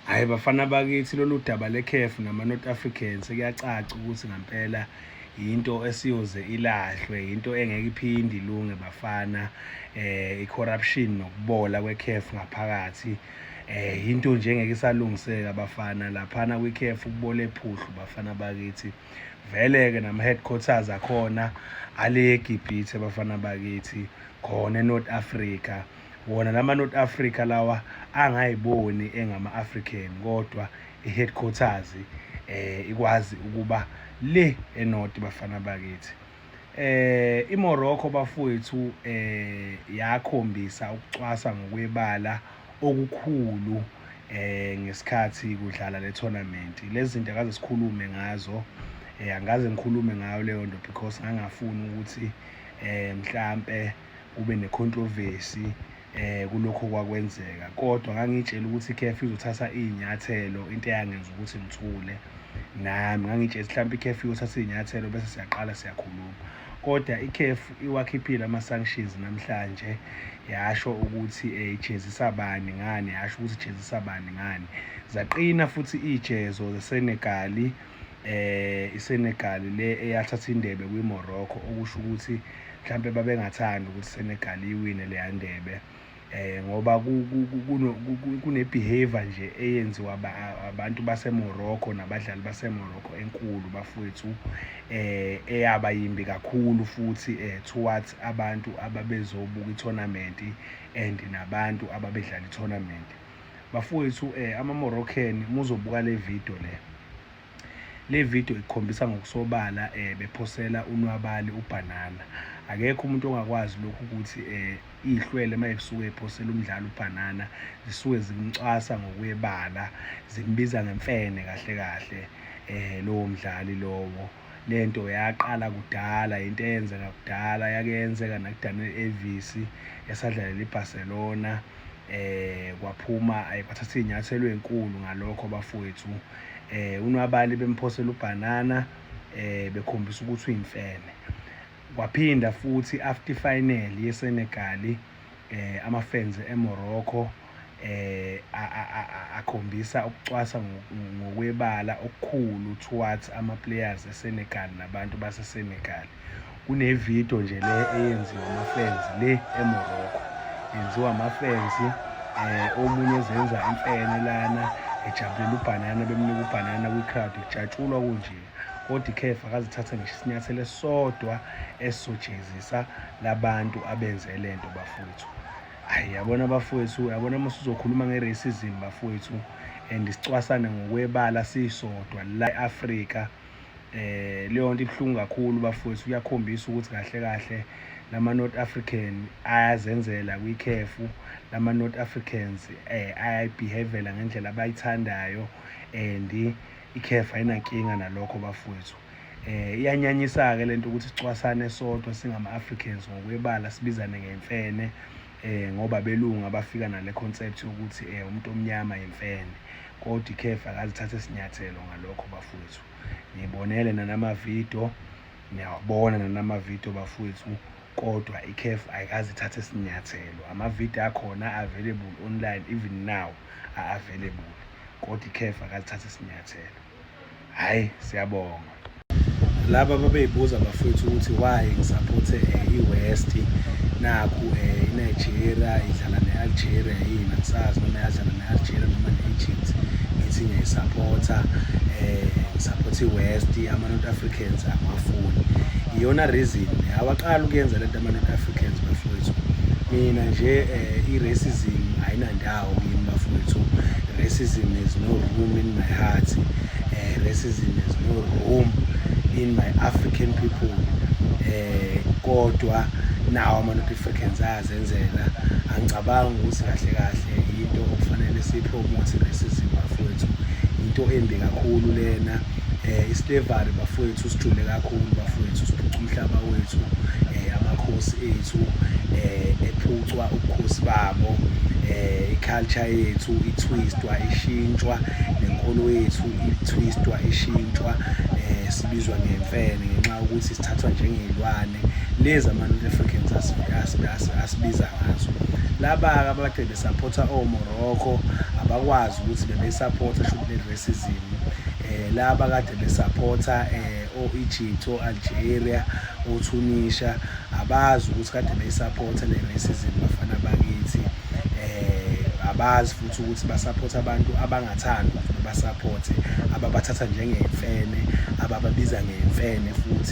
Hhayi bafana bakithi, lolu daba le-CAF nama-North Africans kuyacaca ukuthi ngampela yinto esiyoze ilahlwe, yinto engeke iphinde ilunge bafana. I-corruption nokubola kwe-CAF ngaphakathi yinto nje engeke isalungiseka bafana. Laphana kwi-CAF kubola ephuhlu bafana bakithi. Vele-ke nama-headquarters akhona ale eGibhithe bafana bakithi, khona e-North Africa. Wona lama North Africa lawa angayiboni engama-African, kodwa i-headquarters ikwazi ukuba le eNorth bafana bakithi. IMorocco bafowethu yakhombisa ukucwasa ngokwebala okukhulu ngesikhathi kudlala le tournament. Lezi zinto akaze sikhulume ngazo, angikaze ngikhulume ngayo leyo nto because ngangafuni ukuthi mhlampe kube ne-controversy kulokho kwakwenzeka, kodwa ngangitshela ukuthi i-CAF izothatha iy'nyathelo. Into eyangenza ukuthi ngithule nami, ngangitshela mhlawumbe i-CAF iyothatha iy'nyathelo bese siyaqala siyakhuluma, kodwa i-CAF iwakhiphile ama-sanctions namhlanje, yasho ukuthi ijezisa bani ngani, yasho ukuthi ijezisa bani ngani. Zaqina futhi iy'jezo zeSenegal, iSenegal le eyathatha indebe kwiMorocco, okusho ukuthi mhlampe babengathandi ukuthi iSenegal iwine leya ndebe, ngoba kune-behavior nje eyenziwa abantu baseMorocco nabadlali baseMorocco enkulu bafowethu, eyaba yimbi kakhulu futhi towards abantu ababezobuka i-tournament and nabantu ababedlala i-tournament bafowethu. Ama-Moroccan, muzobuka le video, le video ikhombisa ngokusobala bephosela uNwabali ubhanana. Akekho umuntu ongakwazi lokhu ukuthi iy'hlwele uma kusuke ephosela umdlali ubhanana zisuke zimcwasa ngokwebala, zimbiza ngemfene kahle kahle lowo mdlali lowo. Lento yaqala kudala, into eyenzeka kudala, yake yenzeka nakuDaniel Alves esadlalela iBarcelona, kwaphuma kwathatha iy'nyathelo ey'nkulu ngalokho bafowethu. UNwabali bemphosela ubhanana bekhombisa ukuthi uyimfene. Kwaphinda futhi after final yeSenegal, ama-fans eMorocco akhombisa ukucwasa ngokwebala okukhulu towards ama-players eSenegal nabantu baseSenegal. Kune-video nje le eyenziwa ama-fans le eMorocco, yenziwa ama-fans, omunye ezenza imfene lana, ejabulela ubhanana, bemnika ubhanana kwi-crowd, kujatshulwa kunje, kodwa i-CAF akazithatha ngisho isinyathelo esisodwa esizojezisa labantu abenze lento bafowethu. Hayi, yabona bafowethu, yabona uma usuzokhuluma nge-racism bafowethu and sicwasane ngokwebala sisodwa la e-Afrika, leyo nto ibuhlungu kakhulu bafowethu. Kuyakhombisa ukuthi kahle kahle lama North African ayazenzela kwi-CAF, lama North Africans ayayi-behave-ela ngendlela abayithandayo and i-CAF ayinankinga nalokho bafowethu. Iyanyanyisa-ke lento ukuthi sicwasane sodwa singama-Africans ngokwebala, sibizane ngemfene, ngoba belungu abafika nale concept yokuthi umuntu omnyama imfene, kodwa i-CAF akazithathe isinyathelo ngalokho bafowethu. Nibonele nanama-video, niyawabona nanama-video bafowethu, kodwa i-CAF ayikaze ithathe isinyathelo. Ama-video akhona available online, even now a-available, kodwa i-CAF akazithathe isinyathelo. Hhayi, siyabonga. Laba babeyibuza bafowethu ukuthi why ngi-support-e i-West, nakhu i-Nigeria idlala ne-Algeria, yini angisazi noma iyadlala ne-Algeria noma ne-Egypt, ngithi ngiyayi-support-a, ngi-support i-West, ama-North Africans angiwafuni. Iyona reason awaqala ukuyenza lento ama-North Africans bafowethu. Mina nje i-racism ayinandawo kimi bafowethu. Racism has no room in my heart, racism has no room in my African people, kodwa nawo ama-North Africans ayazenzela. Angicabangi ukuthi kahle kahle into okufanele siyi-promote i-racism bafowethu, into embi kakhulu lena. I-slavery bafowethu sijule kakhulu bafowethu, siphuca umhlaba wethu, amakhosi ethu ephucwa ubukhosi babo, i-culture yethu i-twist-wa, ishintshwa, nenkolo yethu i-twist-wa, ishintshwa, sibizwa ngemfene ngenxa yokuthi sithathwa njengey'lwane. Lezi ama-North Africans asibiza ngazo. Laba-ke abakade besaphotha o-Morocco abakwazi ukuthi bebesaphotha shuthi le-racism. Laba kade besaphotha o-Egypt, o-Algeria, o-Tunisia abazi ukuthi kade beyisaphotha le racism bafana bakithi. Abazi futhi ukuthi basaphotha abantu abangathandi ukuthi babasaphothe, ababathatha njengey'mfene, abababiza ngey'mfene futhi.